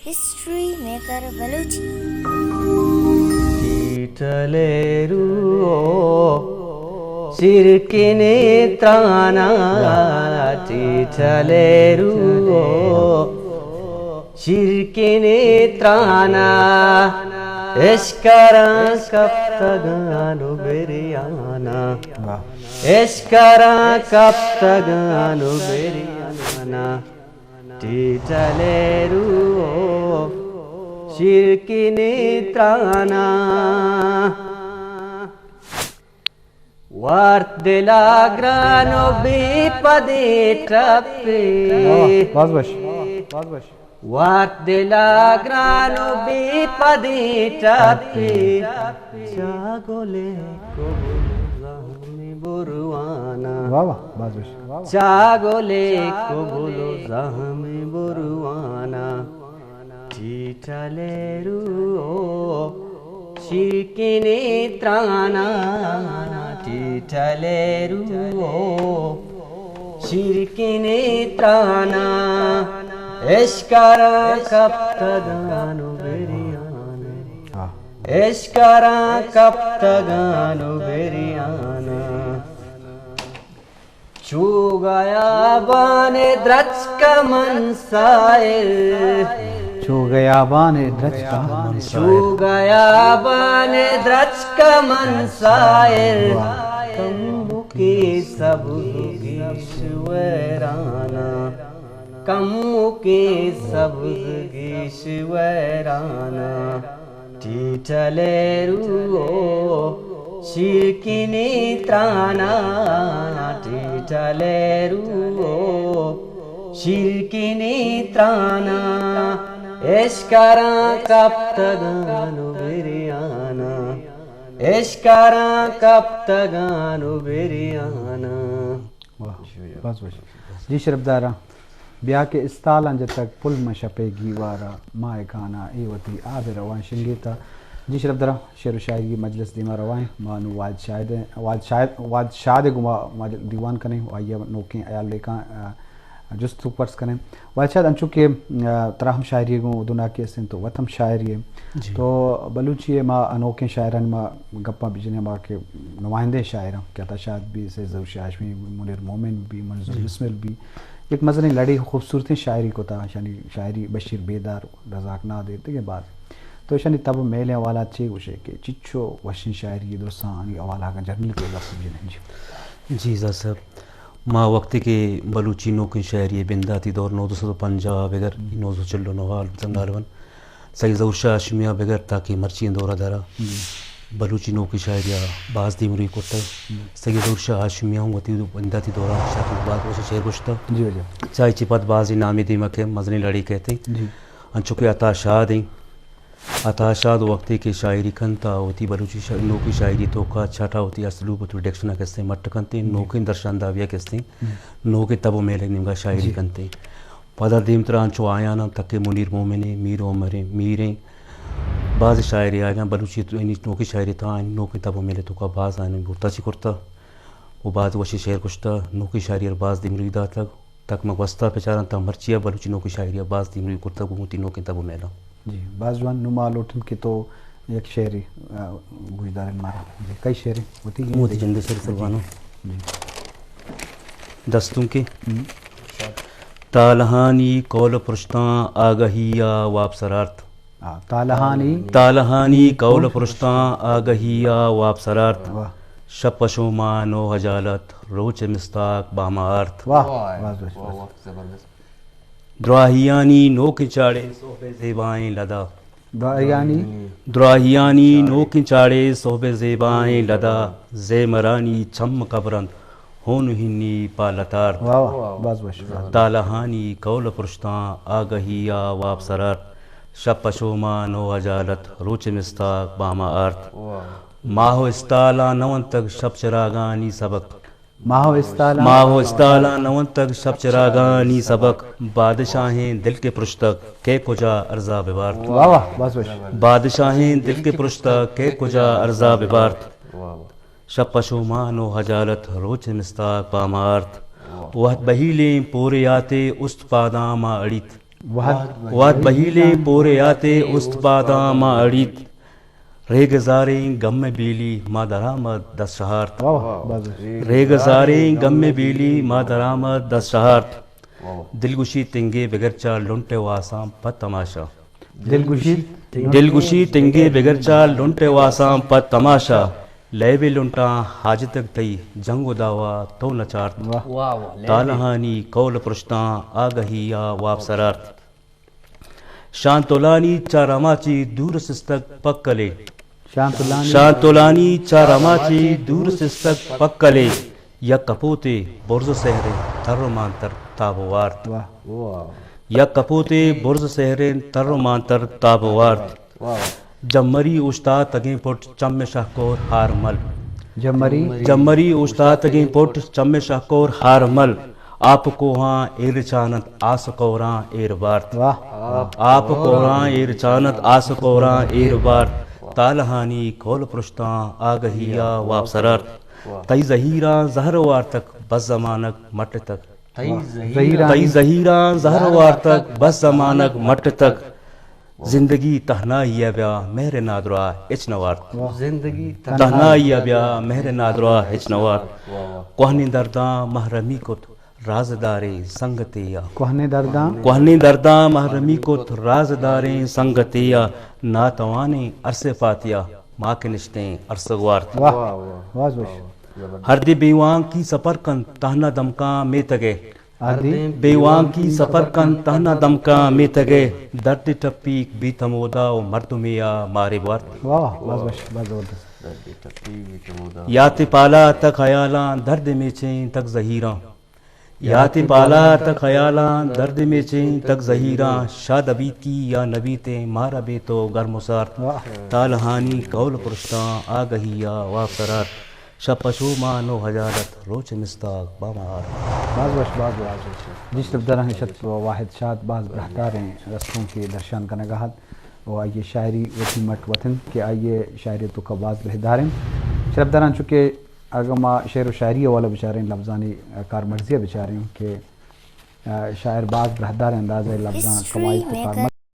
ہسٹری میکر بلوچی۔ ٹیٹلے رو شیرکنے ترانا، ٹیٹلے رو شیرکنے ترانا، اشکراں کپتگان و بریانا، واہ۔ اشکراں کپتگان و بریانا، ٹیٹلے رو شیرکنے ترانا۔ وارت دلا گران و بے پدیں ٹپے۔ واہ، باز وش، باز وش۔ وارت دلا گران و بے پدیں ٹپے۔ چاگلے کبل زہم بروانا۔ واہ واہ، باز وش۔ چاگلے کبل زہم بروانا۔ ٹیٹلے رو شیرکنے ترانا، ٹیٹلے رو شیرکنے ترانا، اشکراں کپتگان و بریانا، ہاں۔ اشکراں کپتگان و بریانا۔ چو گیابان درچک من سائل۔ چو گیابان درچک من سائل۔ چو گیابان درچک من سائل۔ واہ۔ کمکے سبز گیش ویرانا۔ کمکے سبز گیش ویرانا۔ ٹیٹلے رو شیرکنے ترانا، ٹیٹلے رو شیرکنے ترانا، اشکراں کپتگان و بریانا، اشکراں کپتگان و بریانا۔ واہ، باز وش۔ جی شرپداراں، بیا کہ استالاں جتگ پل من شپے گیوارا، ماہکاناں اے وتی آب ء روان شنگیتا۔ جی شرپداراں، شعر و شاعری مجلس دیما روائیں۔ ما نوں واجد شاہد ء، واجد شاہد، واجد شاد ء گوما ما دیوان کنیں و آئی ء نوکیں ہیال لیکاں، آ، جست و پرس کنیں۔ واجد شاہد، انچو کہ، آ، ترا ہم شاعری ء گوں ادوناکی است انت، تو وت ہم شاعری ء۔ جی۔ تو بلوچی ء ما انوکیں شاعرانی ما گپاں بجنیں، ما کہ نمائندہ شاعراں کہ عطا شاد بی، سید ظہور شاہ ہاشمی، منیر مومن بی، منظور جی۔ بسمل بی، یک مزنیں لڑے خوبصورتیں شاعری کتا، یعنی شاعری بشیر بیدار، رزاق نادر، دگہ باز۔ تو ایشانی تب و میلیں حوالات چے گوشے کہ چچو وشیں شاعری درستانی حوالہ اگاں جنرلی تو گپ بجنیں جی۔ جی زاہ صاحب، ما وقتی کہ بلوچی نوکیں شاعری بنداتی دور نوزدہ سد و پنجاہ بگر نوزدہ سد و چل و نو حال بزن غالباً سید ظہور شاہ ہاشمی ء بگر تاکہ مرچی دور ء درا جی۔ بلوچی نوکیں شاعری ء باز دیمروی کرتگ۔ جی۔ سید ظہور شاہ ہاشمی ء ہم وتی بنداتی دوران شاعری باز وش شعر گوشتگ۔ جی، جی۔ چاہے چی پد بازیں نامے دیما کہ مزنیں لڑے کہتے۔ جی۔ انچو کہ عطا شاد ایں۔ عطا شاد وقتے کہ شاعری کنت ء وتی بلوچی شا-، نوکیں شاعری توکا چٹ ء وتی اسلوب وتی ڈکشن ء کستیں مٹ کنت، جی۔ نوکیں درشانداوی ء کستیں، ہم۔ نوکیں تب و میل ء نیمگا شاعری جی۔ کنت۔ پدا دیمترا انچو آیاناں تکے منیر مومن ایں، میر عمر ایں، میر ایں، باز شاعرے آیگاں بلوچی تو-، یعنی نوکیں شاعری تہا آیانی نوکیں تب و میل توکا باز آیانی بورتا چی کرتا و باز وشیں شعر گوشتا، نوکیں شاعری ء باز دیمروی داتگ۔ تک ما گوستا بچاراں تا مرچی ء بلوچی نوکیں شاعری ء باز دیمروی کرتگ گوں وتی نوکیں تب و میلاں۔ جی، باز جوان۔ نوں ما لوٹیں کہ تو یک شعرے، آ، گوشدار مارا۔ جی، کئی شعرے؟ وتی وتی جندے شعر قربانو۔ جی۔ دستونکے۔ ہم۔ تالہانی قول پرشتاں آگہی ء واب سرارت۔ آ، تالہانی۔ تالہانی قول پرشتاں آگہی ء واب سرارت۔ واہ۔ شپ پشومان و حجالت، روچ مستاک باما آرت۔ واہ، واہ، واہ، واہ، زبردست۔ دراہیانی نوکیں چاڑے سہب زیبائیں لدا۔ دراہیانی۔ دراہیانی نوکیں چاڑے سہب زیبائیں لدا، زیمرانی چم کبرنت، ہون ہنی پا لتارت۔ واہ، واہ، باز وش، باز وش۔ تالہانی قول پرشتاں آگہی آ واب سرارت، شپ پشومان و حجالت، روچ مستاک باما آرت۔ واہ۔ ماہ و استالاں نونتگ شپ چراگانی سبک۔ ماہ و استالاں۔ ماہ و استالاں نونتگ شپ چراگانی سبک، بادشاہیں دل کہ پرشتگ، کئے کجا ارزا ببارت۔ واہ واہ، باز وش۔ بادشاہیں دل کہ پرشتگ، کئے کجا ارزا ببارت۔ واہ واہ۔ شپ پشومان و حجالت، روچ مستاک پامارت۔ واہ۔ وہد بہیلیں پورے آتے، است پاداں ما اڑیت۔ وہد وہد بہیلیں پورے آتے است پاداں ما اڑیت۔ ریگ زاریں گم بیلی ما درآمد دست شہارت۔ واہ، واہ، باز وش۔ ریگ زاریں گم بیلی ما درآمد دست شہارت۔ دلگوشی تنگے بگر چا لنٹ واساں پہ تماشا۔ دلگوشی دلگوشی تنگے بگر چا لنٹ واساں پہ تماشا۔ لیب لنٹاں حاجتگ تئی جنگ و دعوا تو نچارت۔ واہ۔ واہ، واہ، لیب۔ تالہانی قول پرشتاں آگہی ء واب سرارت۔ شانتولانی چہ رماچی دور سستگ پکلے۔ شانتولانی شانتولانی چہ رماچی دور سستگ پکلے۔ یک کپوتے برز سہریں تر و مانتر تاب وارت۔ واہ۔ یک کپوتے برز سہریں تر و مانتر تاب وارت۔ واہ۔ جمری اوشتاتگیں پٹ چم شہکور ہارمل۔ جمری۔ جمری اوشتاتگیں پٹ چم شہکور ہارمل۔ آپ کوہاں ایر چانت آس کوراں ایر بارت۔ واہ۔ آپ کوراں ایر چانت آس کوراں ایر بارت۔ تالہانی کول پرشتاں آگہی ء واب سرارت۔ تئی زہیراں زہر وارتگ بس زمانگ مٹتگ۔ تئی زہیراں تئی زہیراں زہر وارتگ بس زمانگ مٹتگ۔ زندگی تہنائی ء بیا مہر نادرا ہچ نہ وارت۔ واہ۔ زندگی تہنائی ء بیا مہر نادرا ہچ نہ وارت۔ واہ، واہ۔ کوہنیں درداں محرمی کت رازداریں سنگتے ء۔ کوہنیں درداں۔ کوہنیں درداں محرمی کت رازداریں سنگتے ء۔ ناتوانیں ارس پاتیا ما کہ نشتیں ارس گوارت۔ واہ، واہ، واہ۔ باز وش۔ ہردے بیوانکی سپر کنت تہنا دمکاں میتگے۔ ہردے۔ بیوانکی سپر کنت تہنا دمکاں میتگے۔ درد ٹپیک بیت ہمودا و مردمے ء مارے بوارت۔ واہ، واہ، باز وش، باز زبردست۔ یات پالا تک خیالاں درد میچیں تک زہیراں۔ یات پالا تک خیالاں درد میچیں تک زہیراں۔ شاد ابیت کی یا نبیتیں مارا بے تو گرم و سارت۔ واہ۔ تالہانی قول پرشتاں آگہی ء واب سرارت۔ شپ پشو ماں نو ہجالت روچ مستاگ بامہار۔ باز وش، باز وش۔ جی شرپداراں، شت واحد شاد باز براہداریں رسموں کے درشان کنگا ات و آئی شاعری وتی مٹ وطن کہ آئی شاعری تو کا باز براہداریں۔ شرپداراں، چونکہ اگر ما شعر و شاعری حوالہ بچاریں، لفظانی کارمرزی بچاریں کہ شاعر باز براہدار انداز ہے لفظاں قواعد کو کارمرز